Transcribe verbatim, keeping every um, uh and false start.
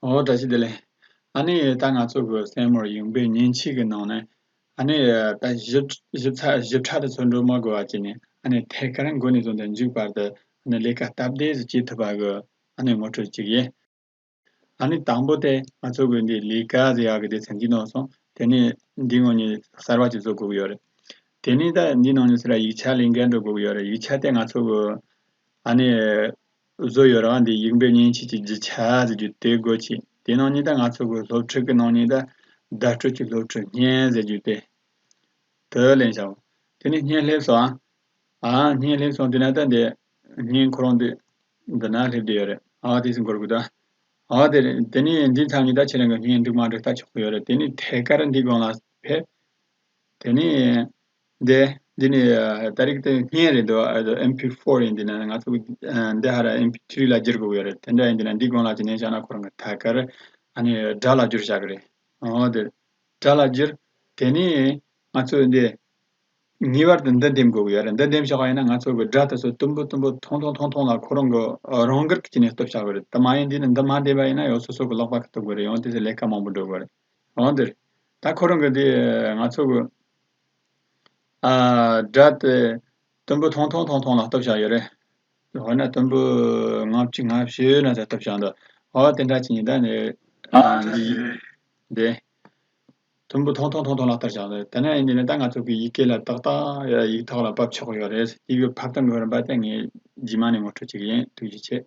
ཨོ་བཀྲ་ཤིས་བདེ་ལེགས། ཨ་ནི་ད་ང་ཚོ་གི་སེན་མོར་ཡིག་འབེལ་མཉེན་ཆས་ཀྱི་ནང་ནས་ཨ་ནི་ད་ཞིབ་ཞིབ་ཚགས་ཞིབ་ཕྲ་དེ་ཚོ་འགྲོ་མ་དགོས་པ་བྱས་ནས། ཨ་ནི་ཐད་ཀར་མགོ་ནས་བཟུང་སྟེ་མཇུག་བར་དུ་ཨ་ནི་ལས་ཀ་སྟབས་བདེ་ཞིག་བྱེད་ཐུབ་པ་གི་ཨ་ནི་ངོ་སྤྲོད་ཅིག་ཡིན། ཨ་ནི་དང་པོ་དེ་ང་ཚོ་གི་འདི་ལས་ཀ་ཟེར་ཡག་གི་སྡེ་ཚན་འདི་ནང་སོང་། དེ་ནས་འདི་ངོ་ནས་གསར་བ་ཅིག་བཟོ་དགོས་ཀྱི་ཡོད་རེད། དེ་ནས་ད་འདི་ནང་ནས་ཟེར་ཡིག་ཆ་ལེན་མཁན་འགྲོ་དགོས་ཀྱི་ཡོད་རེད། ཡིག་ཆ་དེ་ང་ཚོ་གི་ཨ་ནི་བཟོ་ཡོད་རེད་བ། འདི་ཡིག་འབེལ་མཉེན་ཆས་ཀྱི་རྒྱུ་ཆ་ཟེར་རྒྱུ་དེ་དགོས་ཀྱི། དེ་ནང་ནས་ད་ང་ཚོ་གི་སློབ་ཁྲིད་ཀྱི་ནང་ནས་ད་བརྡ་སྤྲོད་ཀྱི་སློབ་ཁྲིད་བརྙན་ཟེར་རྒྱུ་དེ། དེ་ལེན་བྱའོ། དེ་ནས་བརྙན་སླེབས་སོང་ཨ། ཨ་བརྙན་སླེབས་སོང་། དེ་ན་ད་འདི་བརྙན་ཁོ་རང་འདི་འདི་ན་སླེབས་བསྡད་ཡོད་རེད། ཨ་དེ་སུ་འགོར་དགོས་ད། ཨ་དེ་རེད། དེ་ནས་འདི་ཚང་གི་ད་ཁྱེད་རང་གི་བརྙན་འདུག་མ་འདུག་ལྟ་ཆོག་གི་ཡོད་རེད། དེ་ནས་ཐད་ཀར་འདི་སྒང་ལ་ཕེབས། དེ་ནས་འདི་འདི་ནས་ད་རིག་དེ་བརྙན་རེད་འདུག་ཨ་ཨེམ་པི་ཕོར་ཡིན། འདི་ན་ང་ཚོ་འདི་ཧ་ར་ཨེམ་པི་ཐི་རི་ལ་བསྒྱུར་དགོས་ཡོད་རེད། དེ་འདྲ་ཡིན། འདི་ན་འདི་སྒང་ལ་ཅི་ནས་བཞག་ན་ཁོ་རང་གི་ཐད་ཀར་ཨ་ནི་སྒྲ་ལ་བསྒྱུར་བཞག་གི་རེད། ཨོ་དེ་སྒྲ་ལ་བསྒྱུར། དེ་ནས་ང་ཚོས་འདི་ངེས་པར་དུ་འདི་འདེམས་དགོས་ཀྱི་ཡོད་རེད། འདི་འདེམས་བཞག་པ་ཡིན་ན་ང་ཚོ་གི་སྒྲ་དེ་ཚོ་དུམ་བུ་དུམ་བུ་ཐུང་ཐུང་ཐུང་ཐུང་ལ་ཁོ་རང་གི་རང་འགུལ་གྱིས་ནས་གཏུབ་བཞག་གི་རེད། དེ་མ་ཡིན་དུས་ནི་འདི་མ་འདེམས་པ་ཡིན་ན་ཡང་སོ་སོ་གི་ལག་པ་གིས་གཏུབ་དགོས་རེད། ཡང་དེ་ཚོ་ལས་ཀ་མང་པོ་འགྲོ་གི་རེད། འོ་འདིར་ད་ཁོ་རང་གི་འདི་ང་ཚོ་གི་ཨ་སྒྲ་དེ་དུམ་བུ་ཐུང་ཐུང་ཐུང་ཐུང་ལ་གཏུབ་བཞག་ཡོད་རེད། འོ་ན་དུམ་བུ་ལྔ་བཅུ་ང་བཞི་ན་ཚ་གཏུབ་བཞག་འདུག་ཨོ་དེ་འདྲ་ཅིག་ཡིན། ད་ནི་ཨ་འདི་འདི་དུམ་བུ་ཐུང་ཐུང་ཐུང་ཐུང་ལ་གཏུབ་བཞག་འདུག་དེ་ན་ཡིན་དུས་ནི་ད་ང་ཚོ་གི་ཡི་གེ་ལ་ཏག་ཏག་ཡིག་ཐོག་ལ་ཕབ་ཆོག་ཡོད་རེད། ཡི་གེ་ཕབ་སྟངས་གི་རིམ་པ་དེ་ངས་རྗེས་མ་ནས་ངོ་སྤྲོད་ཅིག་ཡིན། ཐུགས་རྗེ་ཆེ།